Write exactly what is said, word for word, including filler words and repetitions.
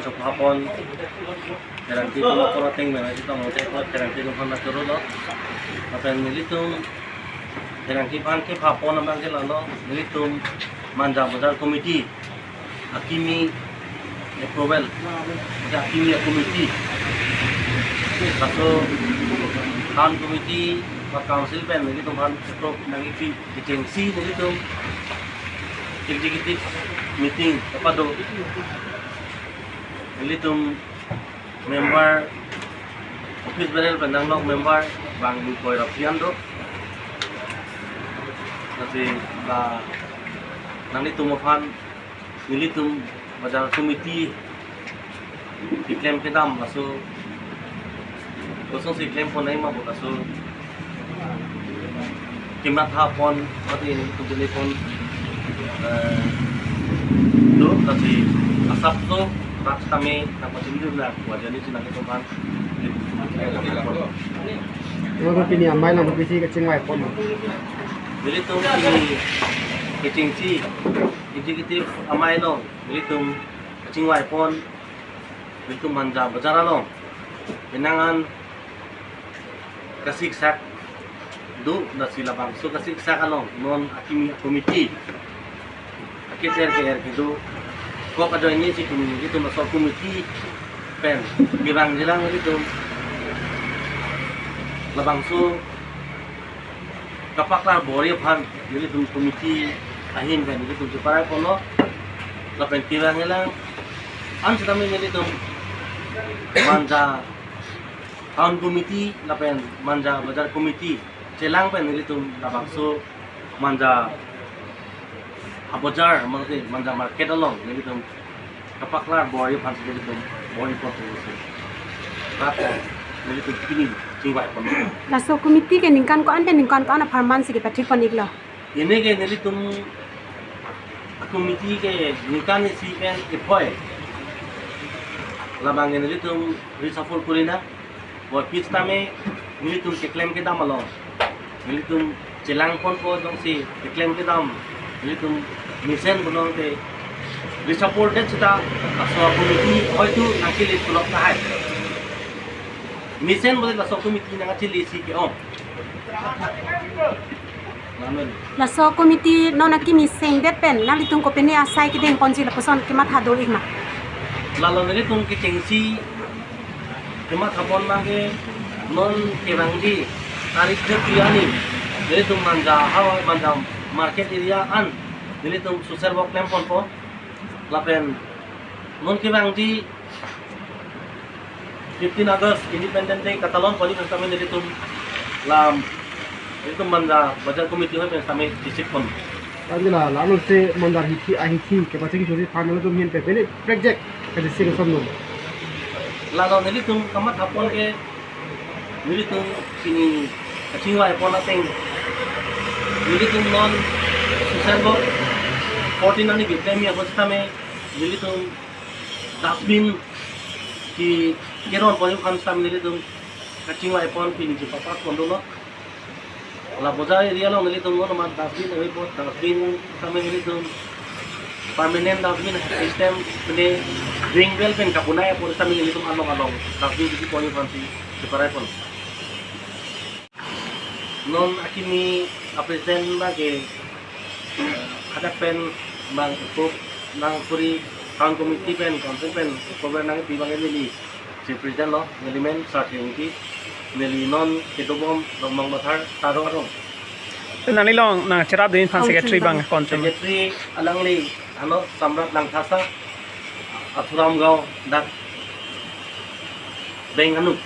Kepha pon, pherangke atum apor ateng mena si tong hote ko pherangke atum aphan na choro lo. Lapen nelitum pherangke aphan kepha pon abang ke lalo, nelitum Manja Bazar Committee akimi approval, akimi a-committee. Laso Town Committee ba Council pen nelitum aphan approve nangkipi kechengsi nelitum executive meeting kepado. Nelitum member, office bearer pen nanglok member bang ingkoi ra phli an do. Lasi la nanglitum aphan nelitum Bazar Committee keklem kedam laso kosonsi klem pon nangji ma bo laso kematha pon, mati nelitum jele pon, eh, do, lasi asap do, rak kami nangpachini dun na, wajar ni si nangtum aphan. Lalu pini amei along kopisi kachingvai pon? Nelitum pini kechengsi executive amei along nelitum kachingvai pon, nelitum Manja Bazar along penang an kasiksak do, lasi labangso kasiksak along non akimi a-committee aketer ke-er kedo, kok ajoine si kumi nelitum laso committee pen kevangjilang nelitum labangso kapaklar bor-i aphan nelitum committee ahin pen nelitum cheparai ponlo. Lapen kevangjilang an setame nelitum Manja Town Committee lapen Manja Bazar Committee chelang pen nelitum labangso Manja Bazar, mangke Manja Market along nelitum kapaklar bor-i aphan si nelitum bor-i pon tu si. Rat nelitum pini chingvai pon. Laso committee ke ningkan ko-an pen ningkan ko-an apharman si kepathik pon-iklo? Pini ke nelitum committee ke ningkan isi pen iphoi. Labang ke nelitum reshuffle kori na. Bor-i setame nelitum keklem kedam along nelitum chelang ponpo, jongsi keklem kedam nelitum mesen pulote reshuffle det seta laso committee hoitu nangkele pulok tahai. Mesen pulote laso committee nangkachele si ke-ong. Lamen. Laso committee non akimi sengdet pen nanglitum kopine asai kedeng ponji lapuson kematha do-ik ma? Lalo nelitum kechengsi kematha pon abang ke non kevangji tarik thirty arni nelitum Manja havar, Manja Market area an nelitum social work klem ponpo. Lapen non kevangji fifteen August Independence Day katalon pon-i pen setame nelitum lam, nelitum Manja Bazar Committee hoi pen setame chesik pon. Tangila, lalo si Manja hithi ahithi kepachingthurji aphan nelitum ahin pen pini project kachesik ason lo. Lalo nelitum kamatha pon ke nelitum pini kachingvai pon ateng nelitum non social work fourteen arni keklem-i apot setame nelitum dustbin ke keron pon-i aphan setame nelitum kachingvai pon pini chepapat pon dolo. La bazar area along nelitum non amat dustbin ave apot dustbin setame nelitum permanent dustbin system, mane ring well pen kabonai apot setame nelitum along along dustbin kebi pon-i aphan si cheparai pon. Non akimi a-president abang ke hadak pen abang approve nangkori, town committee pen, council pen approve nangpi abang ke neli si president lo, neli men Sarthe Ingti, neli non kedobom Rongmong Bathar Taro arong. Te nangli along nangcherap dun aphan secretary abang konte? Secretary alangli ano Samrat Langthasa, Athuram Gaon, dak Beng Anu.